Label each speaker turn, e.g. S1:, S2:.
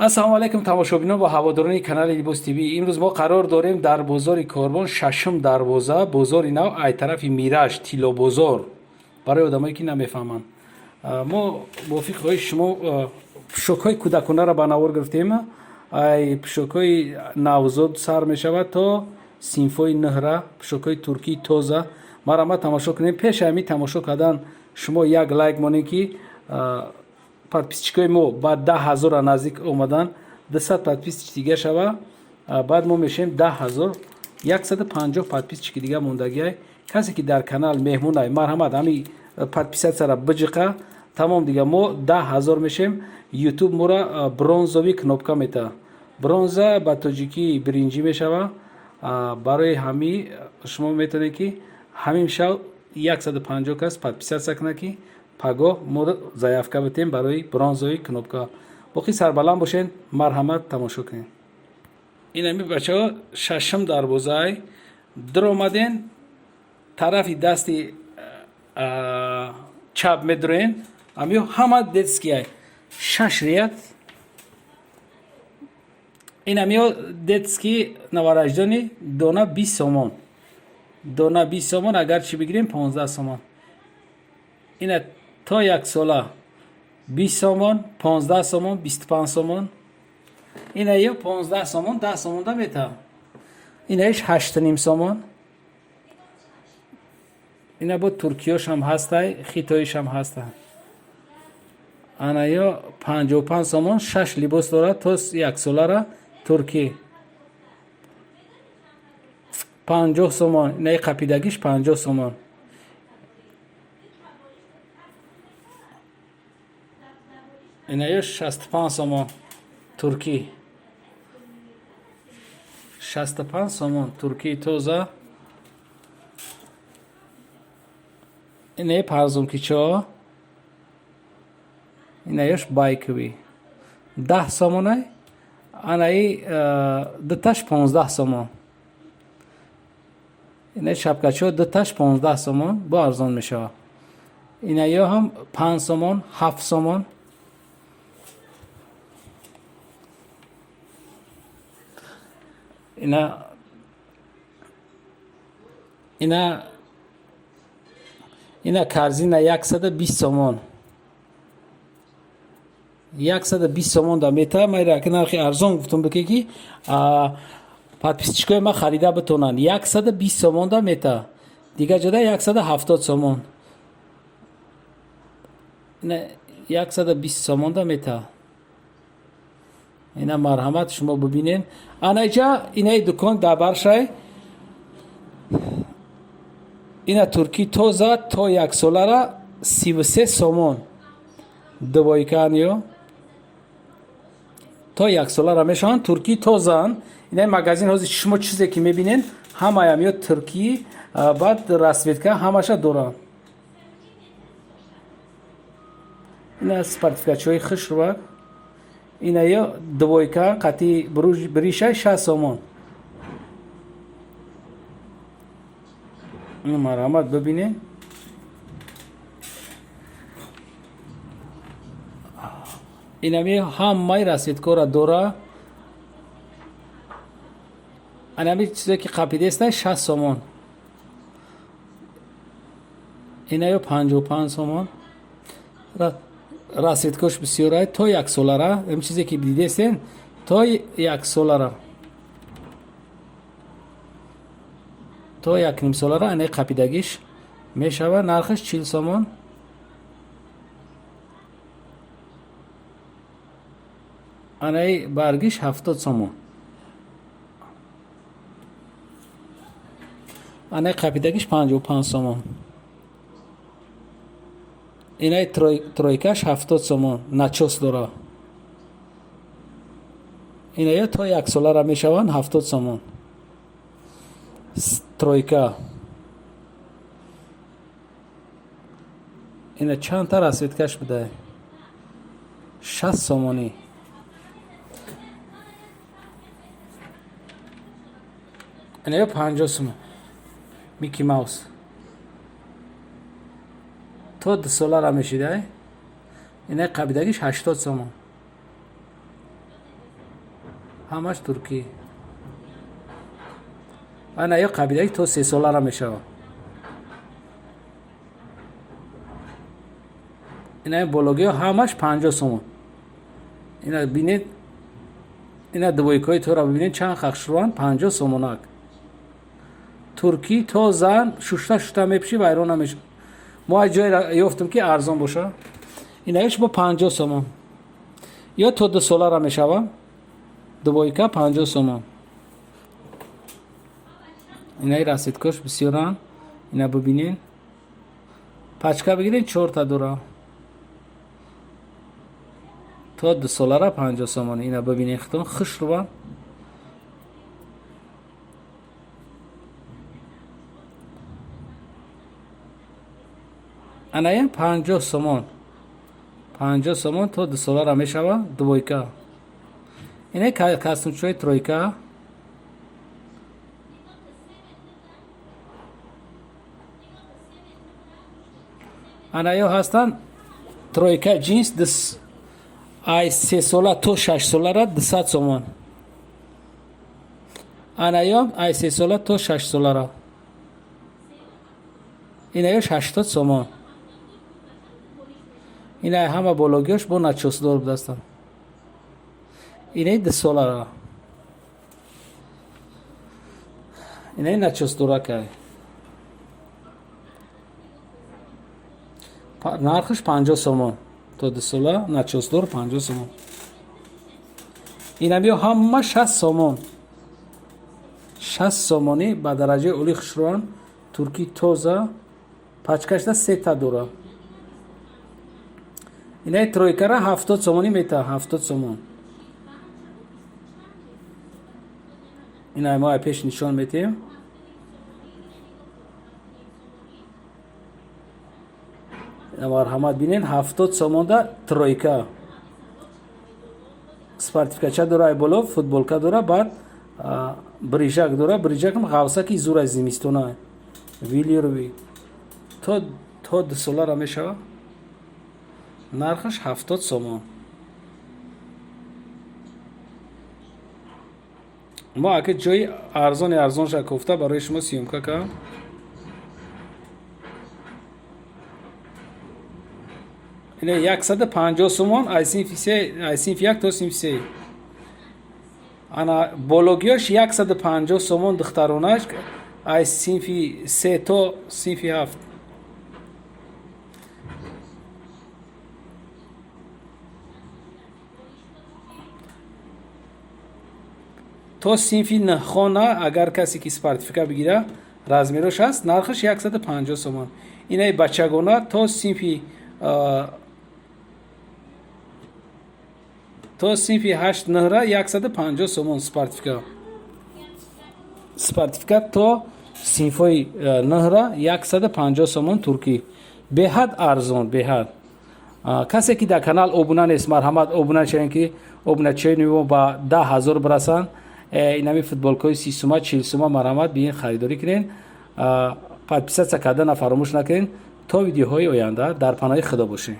S1: Ассалому алайкум, тамошобинон ва ҳаводорони канали Либос ТВ. Имрӯз мо қарор дорем дар бозори Корвон, шашум дарвоза, бозори нав, ай тарафи Мираж, Тиллобозор. Барои одамое ки намефаҳманд, мо мувофиқи хоҳиши шумо пӯшокҳои кӯдаконаро ба навор гирифтем. Ай пӯшокҳои навзод сар мешавад то синфҳои нӯҳра, пӯшокҳои туркии тоза. Марҳамат, тамошо кунем. Пеши ҳамин тамошо кардан шумо як лайк монед, ки подписчикои мо ба 10 000-а наздик омадан. 200 подписчик дига шава, баъд мо мешавем 10 000. 150 подписчики дига мондагиай. Касе ки дар канал меҳмонай, марҳамат, ҳами подписатсияра биҷиқа. Тамом, дига мо 10 000 мешем. Ютуб мора бронзовый кнопка мета. Бронза ба тоҷикӣ биринҷӣ мешава. Барои ҳами шумо метавонед, ки ҳамин шав 150 кас подписаться кунад, ки пагоҳ моро заявка битем барои бронзовый кнопка. Боқӣ сарбаланд бошед, марҳамат, тамошо кунед. Инами, бачаҳо, шашум дарвозаай даромаден, тарафи дасти чап медуроен. Амиё ҳама детскийай, шаш ряд. Инамиё детский новорождённый, дона 20 сомон, дона 20 сомон, агар чӣ бигирем, 15 сомон. Ина то яксола 20 сомон, 15 сомон, 25 сомон. Ина ё 15 сомон, 10 сомон да мета. Инаиш 8,5 сомон. Ина бо туркиёшам ҳастай, хитоишам ҳаста. Ана ё 55 сомон, шаш либос дорад то яксолара, туркӣ 50 сомон. Инаи қапидагиш 50 сомон. Инаё 65 сомон, туркӣ 65 сомон, туркии тоза. Инаи парзункичо, инаёш байковый 10 сомонай. Анаи дуташ 15 сомон. Инаи шапкачо дуташ 15 сомон, бо арзон мешавад. Инаё ҳам 5 сомон, 7 сомон. Ина корзина 120 сомон, 120 сомон да мета. Майра нархи арзон гуфтум, бикӣ ки подписчикои ма харида битонанд. 120 сомон да мета, дигар ҷода 170 сомон. Ина 120 сомон да мета. Ина марҳамат, шумо бибинен. Анаҷа инаи дукон дар баршай. Ина туркӣ тоза то яксолара 33 сомон, двойканиё то яксолара мешаванд, туркӣ тозаанд. Инаи магазин ҳозир шумо чизе ки мебинен, ҳамаям ё туркӣ, баъд расцветка ҳамаша доранд. Ина спортивкачиҳои хушрӯак. Ина ё двойка қати бришай 60 сомон. Марҳамат, бибинед. Инами ҳамаи расцветкора дора. Анами чизе ки қапидестай 60 сомон. Ина ё 55 сомон, расцветкош бисёрай, то яксолара. Ин чизе ки дидестен, то яксолара, то якнимсолара. Анаи қапидагиш мешава, нархаш 40 сомон. Анаи баргиш 70 сомон. Анаи қапидагиш 55 сомон. Инаи тройкаш 70 сомон, начёс дора. Инаё то яксолара мешаванд, 70 сомон тройка. Ина чандта расцветкаш будай, 60 сомонӣ. Инаё 50 сомон, Микки Маус то 2 солара мешидай. Инаи қабидагиш 80 сомон. Ҳамаш туркӣ. Ана ё қабилаи то 3 солара мешавад. Ина бологиҳо ҳамаш 50 сомон. Ина бинед, ина двойкаҳои тора бибинед, чанд хахшурӯанд, 50 сомонак. Туркӣ то зан шушта шушта мепӯшӣ, вайрон намешавад. Мо аз ҷое ёфтем, ки арзон боша. Инаиш бо 50 сомон. Ё то 2 солара мешавад. Двойка 50 сомон. Инаи расцветкош бисёранд. Ина бибинед. Пачка бигиред, чорта дора. То 2 солара 50 сомон. Ина бибинед худтон, хушрӯанд. Анаям 50 сомон. 50 сомон то 2 солара мешавад, двойка. Ина костюмчаҳои тройка. Анаё ҳастанд тройка ҷинс, ай 3 сола то 6 солара 200 сомон. Анаё ай 3 сола то 6 солара. Инаёш 80 сомон. Ина ҳама бологиёш бо начёсдор будастанд. Инаи 2 солара. Инаи начёсдоракай. Нархаш 50 сомон. То 2 сола начёсдор 50 сомон. Инамиё ҳама 60 сомон. 60 сомонӣ ба дараҷаи олӣ хушрӯанд. Туркӣ тоза. Пачкашда сета дора. Инаи тройкара 70 сомонӣ мета, 70 сомон. Ина мо пеш нишон метиҳем. Марҳамат, бинен, 70 сомонда тройка. Спортивкача дора, ай боло футболка дора, баъд брижак дора, брижакам ғавсаки зура, зимистона. Вилерви. То 2 солара мешава. Нархаш 70 сомон. Мо ака ҷои арзони арзонша кофта барои шумо съёмка кардам. Ина 150 сомон, ай синфи се, ай синфи як то синфи се. Ана бологиёш 150 сомон, духтаронаш ай синфи се то синфи ҳафт. То синфи нӯҳхона, агар касе ки спортивка бигира, размерош ҳаст, нархаш 150 сомон. Инаи бачагона то синфи ҳашт нӯҳра 150 сомон спортивка. Спортивка то синфҳои нӯҳра 150 сомон туркӣ. Беҳад арзон, беҳад. Касе ки дар канал обуна нест, марҳамат, обуна шавем, ки обуначиёни мо ба 10 000 бирасанд. Инами футболкаҳои 30 сума, 40 сума, марҳамат, биин, харидорӣ кунед. Подписаться кардана фаромӯш накунед. То видеоҳои оянда дар паноҳи Худо бошед.